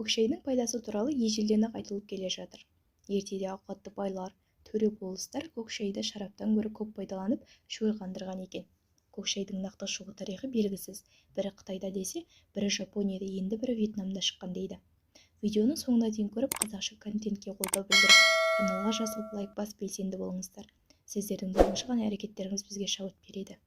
Көк шайдың пайдасы туралы ежелден-ақ айтылып келе жатыр. Ертеде ауқатты байлар, төре болыстар көк шайды шараптан гөрі көп пайдаланып, шөл қандырған екен. Көк шайдың нақты шығу тарихы белгісіз. Бірі Қытайда десе, бірі Жапонияда, енді бірі Вьетнамда шыққан дейді. Видеоны соңына дейін көріп, қазақша контентке қолдау білдіріп, каналға жазылып, лайк басып белсенді болыңыздар. Сіздердің болыңшы ғана әрекеттеріңіз бізге шабыт береді.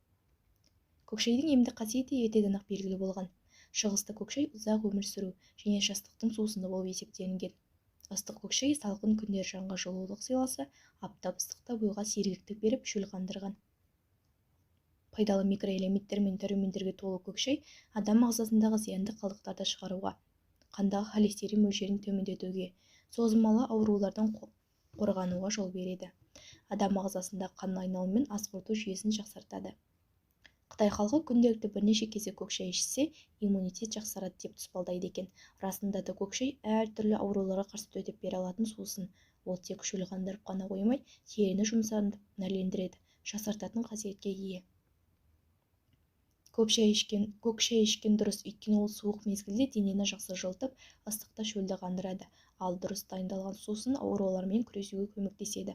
Көк шайдың емдік қасиеті ертеден-ақ белгілі болған. Шығыста көк шай ұзақ өмір сүру және жастықтың сусыны болып есептелінген. Ыстық көк шай салқын күндері жанға жылулық сыйласа, аптап ыстықта бойға сергектік беріп, шөл қандырған. Пайдалы микроэлементтер мен дәрумендерге толы көк шай адам ағзасындағы зиянды қалдықтарды шығаруға, қандағы холестерин мөлшерін төмендетуге, созылмалы аурулардан қорғануға жол береді. Адам ағзасында қан айналымы мен ас қорыту жүйесін жақсартады. Қытай халқы күнделікті бірнеше кесе көк шай ішсе, иммунитет жақсарады деп тұспалдайды екен. Расында да көк шай әртүрлі ауруларға қарсы төтеп бере алатын сусын. Ол тек шөл қандырып қана қоймай, теріні жұмсартып, нәрлендіреді, жасартатын қасиетке ие. Көк шай ішкен дұрыс, өйткені ол суық мезгілде денені жақсы жылытып, ыстықта шөлді қандырады. Ал дұрыс дайындалған сусын аурулармен күресуге көмектеседі.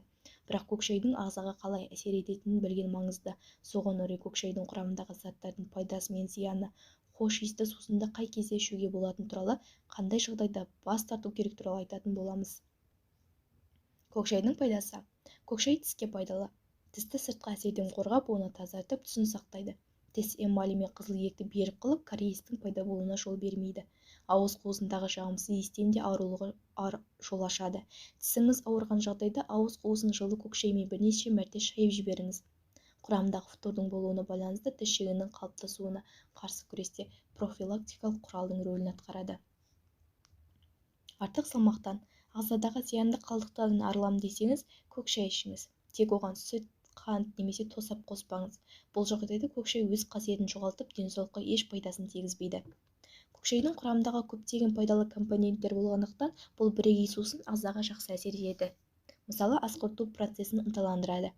Бірақ көк шайдың ағзаға қалай әсер ететінін білген маңызды. Соған орай көк шайдың құрамындағы заттардың пайдасы мен зияны, хош иісті сусынды қай кезде ішуге болатыны туралы, қандай жағдайда бас тарту керек туралы айтатын боламыз. Көк шайдың пайдасы. Көк шай тіске пайдалы. Тісті сыртқы әсерден қорғап, оны тазартып, түсін сақтайды. Тіс эмалі мен қызыл иекті берік қылып, кариестің пайда болуына жол бермейді. Ауыз қуысындағы жағымсыз иістен де арылуға жол ашады. Тісіңіз ауырған жағдайда ауыз қуысын жылы көк шаймен бірнеше мәрте шайып жіберіңіз. Құрамындағы фтордың болуына байланысты тіс жігінің қалыптасуына қарсы күресте профилактикалық құралдың рөлін атқарады. Артық салмақтан, ағзадағы зиянды қалдықтардан арылам десеңіз, көк шай ішіңіз. Тек оған сүт, қант немесе тосап қоспаңыз. Бұл жағдайда көк шай өз қасиетін жоғалтып, денсаулыққа еш пайдасын тигізбейді. Көк шайдың құрамындағы көптеген пайдалы компоненттер болғандықтан, бұл бірегей сусын ағзаға жақсы әсер етеді. Мысалы, ас қорыту процесін ынталандырады.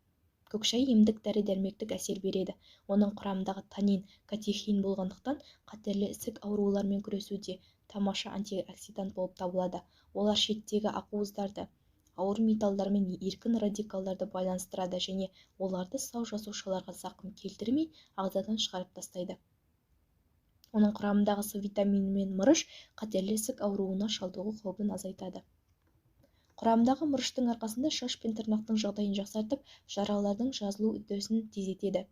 Көк шай емдік дәрі-дәрмектік әсер береді. Оның құрамындағы танин, катехин болғандықтан, қатерлі ісік ауруларымен күресуде тамаша антиоксидант болып табылады. Олар шеттегі ақуыздарды, ауыр металдар мен еркін радикалдарды байланыстырады және оларды сау жасушаларға зақым келтірмей, ағзадан шығарып тастайды. Оның құрамындағы С витамині мен мырыш қатерлі ісік ауруына шалдығу қаупін азайтады. Құрамындағы мырыштың арқасында шаш пен тырнақтың жағдайын жақсартып, жаралардың жазылу үдесін тездетеді.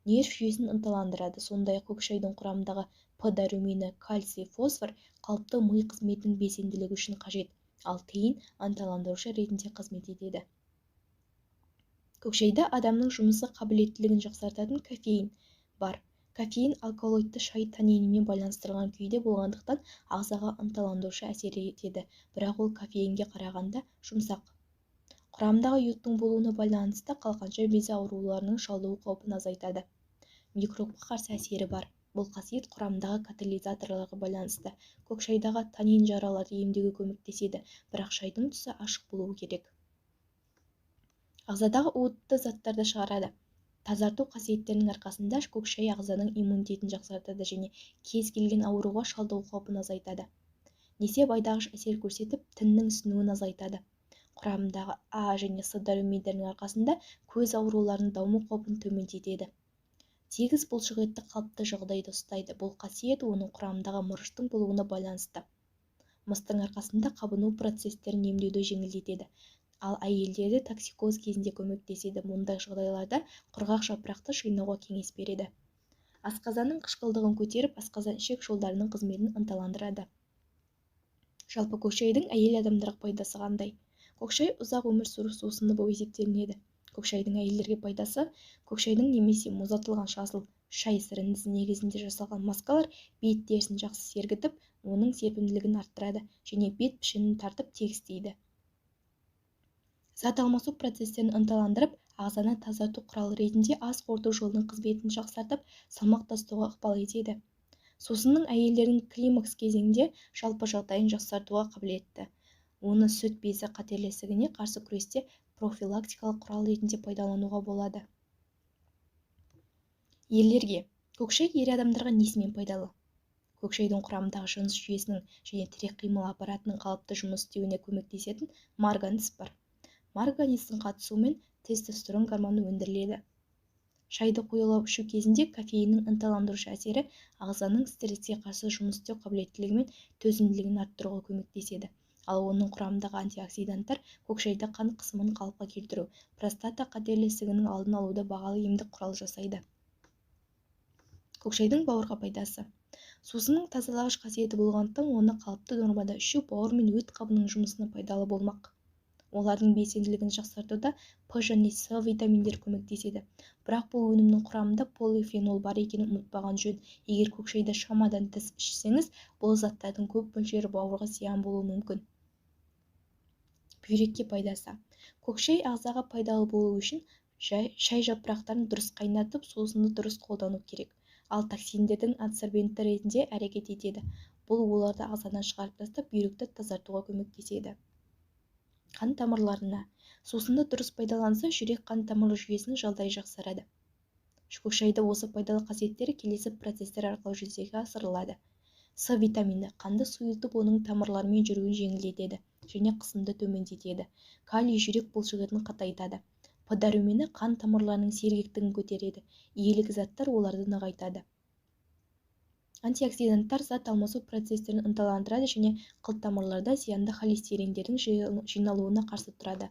Нерв жүйесін ынталандырады. Сондай-ақ көк шайдың құрамындағы П дәрумені, кальций, фосфор қалыпты ми қызметінің белсенділігі үшін қажет, ал теин ынталандырушы ретінде қызмет етеді. Көк шайда адамның жұмысы қабілеттілігін жақсартатын кофеин бар. Кофеин алкалоидты шай танинімен байланыстырылған күйде болғандықтан ағзаға ынталандырушы әсер етеді, бірақ ол кофеинге қарағанда жұмсақ. Құрамындағы йодтың болуына байланысты қалқанша безі ауруларының шалдығу қаупін азайтады. Микробқа қарсы әсері бар. Бұл қасиет құрамындағы катализаторларға байланысты. Көк шайдағы танин жараларды емдеуге көмектеседі, бірақ шайдың түсі ашық болуы керек. Ағзадағы уытты заттарды шығарады. Тазарту қасиеттерінің арқасында көк шай ағзаның иммунитетін жақсартады және кез келген ауруға шалдығу қаупін азайтады. Несеп айдағыш әсер көрсетіп, тіннің ісінуін азайтады. Құрамындағы А және С дәрумендерінің арқасында көз ауруларының даму қаупін төмендетеді. Тегіс бұлшықетті қалыпты жағдайда ұстайды. Бұл қасиет оның құрамындағы мырыштың болуына байланысты. Мыстың арқасында қабыну процестерін емдеуді жеңілдетеді. Ал әйелдерде токсикоз кезінде көмектеседі. Мұндай жағдайларда құрғақ жапырақты шайнауға кеңес береді. Асқазанның қышқылдығын көтеріп, асқазан ішек жолдарының қызметін ынталандырады. Жалпы көк шайдың әйел адамдарға пайдасы қандай? Көк шай ұзақ өмір сүру сусыны болып есептелінеді. Көк шайдың әйелдерге пайдасы: көк шайдың немесе мұздатылған жасыл шай сіріндісі негізінде жасалған маскалар бет терісін жақсы сергітіп, оның серпімділігін арттырады және бет пішінін тартып тегістейді. Зат алмасу процестерін ынталандырып, ағзаны тазарту құралы ретінде ас қорыту жолының қызметін жақсартып, салмақ тастауға ықпал етеді. Сусынның әйелдердің климакс кезеңінде жалпы жағдайын жақсартуға қабілетті. Оны сүт безі қатерлі ісігіне қарсы күресте профилактикалық құрал ретінде пайдалануға болады. Ерлерге көк шай ер адамдарға несімен пайдалы? Көк шайдың құрамындағы жыныс жүйесінің және тірек-қимыл аппаратының қалыпты жұмыс істеуіне көмектесетін марганец бар. Марганецтің қатысуымен тестостерон гормоны өндіріледі. Шайды қоюлап ішу кезінде кофеиннің ынталандырушы әсері ағзаның стресске қарсы жұмыс істеу қабілеттілігі мен төзімділігін арттыруға көмектеседі. Ал оның құрамындағы антиоксиданттар көк шайды қан қысымын қалыпқа келтіру, простата қатерлі ісігінің алдын алуда бағалы емдік құрал жасайды. Көк шайдың бауырға пайдасы. Сусынның тазалағыш қасиеті болғандықтан, оны қалыпты нормада ішу бауыр мен өт қабының жұмысына пайдалы болмақ. Олардың белсенділігін жақсартуда П және С витаминдері көмектеседі. Бірақ бұл өнімнің құрамында полифенол бар екенін ұмытпаған жөн. Егер көк шайды шамадан тыс ішсеңіз, бұл заттардың көп мөлшері бауырға зиян болуы мүмкін. Бүйрекке пайдасы. Көк шай ағзаға пайдалы болу үшін шай жапырақтарын дұрыс қайнатып, сусынды дұрыс қолдану керек. Ал токсиндердің адсорбенті ретінде әрекет етеді. Бұл оларды ағзадан шығарып тастап, бүйректі тазартуға көмектеседі. Қан тамырларына. Сусынды дұрыс пайдаланса, жүрек-қан тамыр жүйесінің жағдайы жақсарады. Көк шайда осы пайдалы қасиеттері келесі процестер арқылы жүзеге асырылады. С витамині қанды сұйылтып, оның тамырларымен жүруін жеңілдетеді және қысымды төмендетеді. Калий жүрек бұлшықетін қатайтады. П дәрумені қан тамырларының сергектігін көтереді. Иелік заттар оларды нығайтады. Антиоксиданттар зат алмасу процестерін ынталандырады және қылтамырларда зиянды холестериндердің жиналуына қарсы тұрады.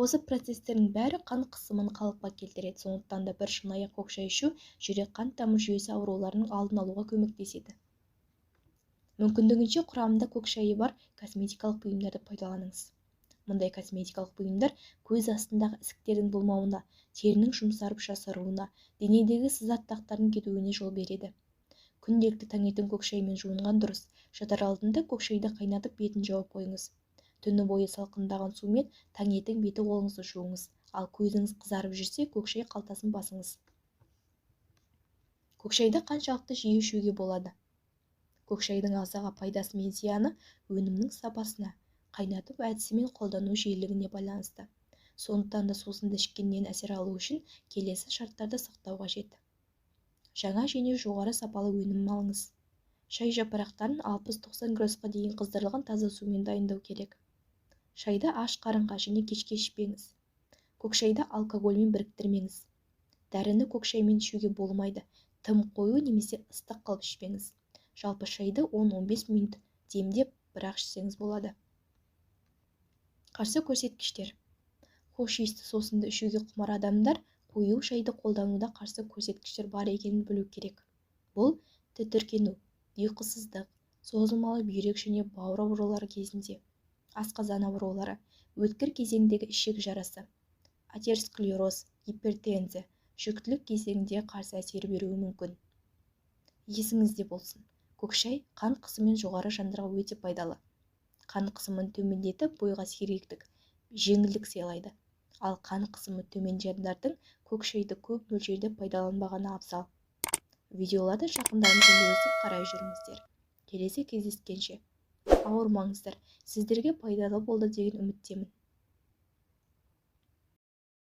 Осы процестердің бәрі қан қысымын қалыпқа келтіреді. Сондықтан да бір шыныаяқ көк шай ішу жүрек-қан тамыр жүйесі ауруларының алдын алуға көмектеседі. Мүмкіндігінше құрамында көк шайы бар косметикалық бұйымдарды пайдаланыңыз. Мұндай косметикалық бұйымдар көз астындағы ісіктердің болмауына, терінің жұмсарып жасаруына, денедегі сызат дақтардың кетуіне жол береді. Күнделікті таңертең көк шаймен жуынған дұрыс. Жатар алдында көк шайды қайнатып бетін жауып қойыңыз. Түні бойы салқындаған сумен таңертең беті қолыңызды жуыңыз. Ал көзіңіз қызарып жүрсе, көк шай қалтасын басыңыз. Көк шайды қаншалықты жиі ішуге болады? Көк шайдың ағзаға пайдасы мен зияны өнімнің сапасына, қайнату әдісі мен қолдану жиілігіне байланысты. Сондықтан да сусынды ішкеннен әсер алу үшін келесі шарттарды сақтау қажет. Жаңа және жоғары сапалы өнім алыңыз. Шай жапырақтарын 60-90 градусқа дейін қыздырылған таза сумен дайындау керек. Шайды аш қарынға және кешке ішпеңіз. Көк шайды алкогольмен біріктірмеңіз. Дәріні көк шаймен ішуге болмайды. Тым қою немесе ыстық қылып ішпеңіз. Жалпы шайды 10-15 минут демдеп, бірақ ішсеңіз болады. Қарсы көрсеткіштер. Хош иісті сусынды ішуге құмар адамдар қою шайды қолдануда қарсы көрсеткіштер бар екенін білу керек. Бұл тітіркену, ұйқысыздық, созылмалы бүйрек және бауыр аурулары кезінде, асқазан аурулары, өткір кезеңдегі ішек жарасы, атеросклероз, гипертензия, жүктілік кезеңінде қарсы әсер беруі мүмкін. Есіңізде болсын, көк шай қан қысымымен жоғары жандарға өте пайдалы. Қан қысымын төмендетіп, бойға сергектік, жеңілдік сыйлайды. Ал қан қысымы төмен жандардың көк шайды көп мөлшерде пайдаланбағаны абзал. Видеоларды жақындарыңызбен бөлісіп қарай жүріңіздер. Келесі кездескенше ауырмаңыздар, сіздерге пайдалы болды деген үміттемін.